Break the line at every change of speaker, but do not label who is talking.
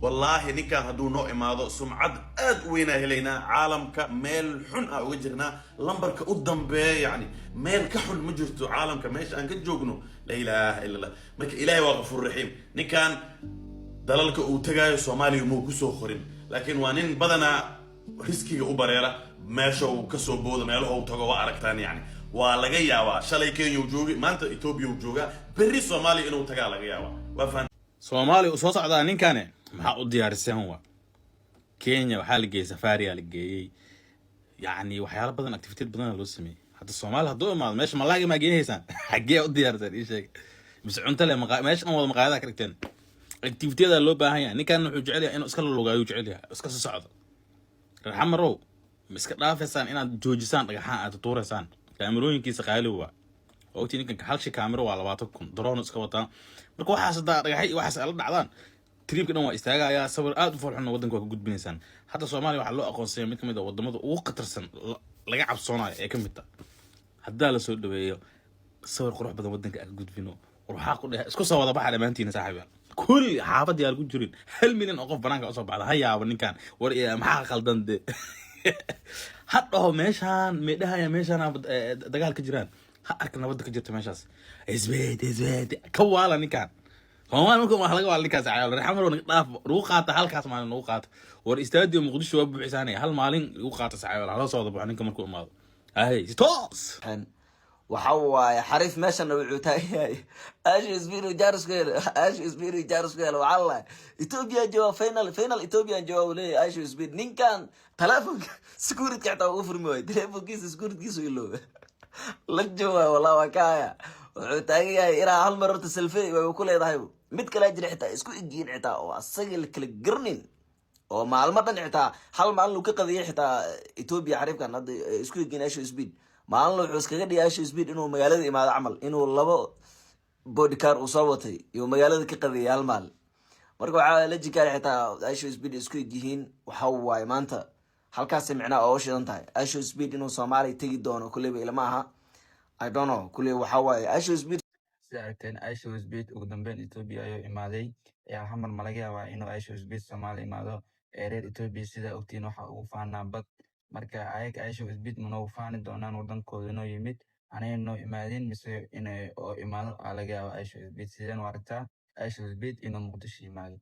Wallaahi ninkan hadduu noo imaado, sumcad aad u weynaa helaynaa. Caalamka meel xun ah uga jirnaa, lambarka u dambeeya, yani meel ka xun ma jirto caalamka meesha aan ka joogno. Laa ilaaha illa Allah. Marka Ilaahay waa qafuur raxiim. Ninkan dalalka uu tagaayo Soomaaliya muu kusoo qorin, laakiin waa nin badanaa riskiga u bareera. Meesha uu kasoo boodo, meelaha uu tago waa aragtaan. Yani waa laga yaabaa shalay Kenya uu joogay, maanta Ethiopia uu joogaa, berri Soomaaliya inuu tagaa laga yaabaa. Waa fahan.
Soomaaliya uu soo socdaa ninkane, maxaa u diyaariseen? Wa Kenya waxaa la geeyey, safari aa la geeyey, yacni waxyaalo badan, activity badana loo sameeyey. Hadda Soomaaliya hadduu imaado, meesha malaagi maa geenaysaan? Xaggee u diyaariseen? Ii sheeg. Mise cunto le meesha dhan wada maqaayadaha ka dhigteen? Activity-yada loo baahan yahay. Ninkan wuxuu jecel yahay inuu iska lugaayo, jecel yahay iska soo socdo. Reer Xamarow, ma iska dhaafaysaan inaad joojisaan dhagaxaan aad tuureysaan? Kaamirooyinkiisa qaali waa ogtii. Ninkan hal shi kaamiro waa 20,000, drone iska wataa. Marka waxaas haddaa dhagaxay iyo waxaas ala dhacdaan, trip-ka dhan waa istaagayaa. Sawir aad u foolxun waddanka waa ka gudbinaysaan. Hadda Soomaaliya waxaa loo aqoonsanya mid kamid a wadamada ugu khatarsan, laga cabsoonayo ee ka mid ta. Haddaa la soo dhaweeyo, sawir qurux badan waddanka aan ka gudbino. War waxaa ku dhehe, isku soo wada baxa dhammaantiina, saaxiib. Kulli xaafadii aan ku jirin 1 milyan oo qof banaanka usoo baxda. Ha yaabo ninkan. War maxaa qaldan de? Ha dhaho meeshaan meedhahaya, meeshaan dagaal ka jiraan. Ha arka nabadda ka jirta meeshaas. Isbeed isbeed ka waala ninkan Soomaali. Marka wax laga waala ninkaas, cayaal reer Xamar, naga dhaaf. Nagu qaata halkaas maalin, nagu qaata. War Stadium Muqdisho waa buuxisaanaya. Hal maalin igu qaata, saaxiib. Hala soo wada baxo ninka markuu imaado. Hay si toos.
Waxa waaye xariif meeshana wuxuu taagan yahay IShowSpeed jaarisku helo, IShowSpeed jaarisku helo. Waxaa la Ethiopia jooga, final final Ethiopian jooga, uu leeyahay IShowSpeed. Ninkan telefonka security xitaa ugu furmi waayo, telefonkiisa securitykiisa ilooba la jooga. Wallah waa ka haya. Wuxuu taagan yahay inaa hal mar horta selfie way ku leedahay. Mid kalaa jira xitaa isku egyihiin xitaa oo asaga la kala garnin, oo maalmo dhan xitaa hal maalin uu ka qadiyay xitaa Ethiopia. Xariifkan hadda isku egyihiin IShowSpeed, maalin wuxuu iskaga dhigay IShowSpeed inuu magaalada imaado camal, inuu labo bodyguard uu soo watay iyo magaalada ka qadiyay hal maalin. Marka waxaa la jikaar xitaa IShowSpeed isku egyihiin. Waxa waaye maanta halkaasay micnaha ooga shidan tahay. IShowSpeed inuu Soomaaliya tegi doono kulleyba ilama aha. I don't know. Kulley waxa waaye IShowSpeed.
Sida aragteen, IShowSpeed ugu dambeyn Ethiopia ayuu imaaday. Xamar ma laga yaabaa inuu IShowSpeed Soomaali imaado? Ee reer Ethiopia, sida ogtiin, waxa ugu faanaa bad. Marka ayaga IShowSpeed ma noogu faani doonaan wadankooda inoo yimid, anaga noo imaadin, mise inay oo imaado aa laga yaabaa IShowSpeed? Sideen u aragtaa IShowSpeed inuu Muqdisho yimaado?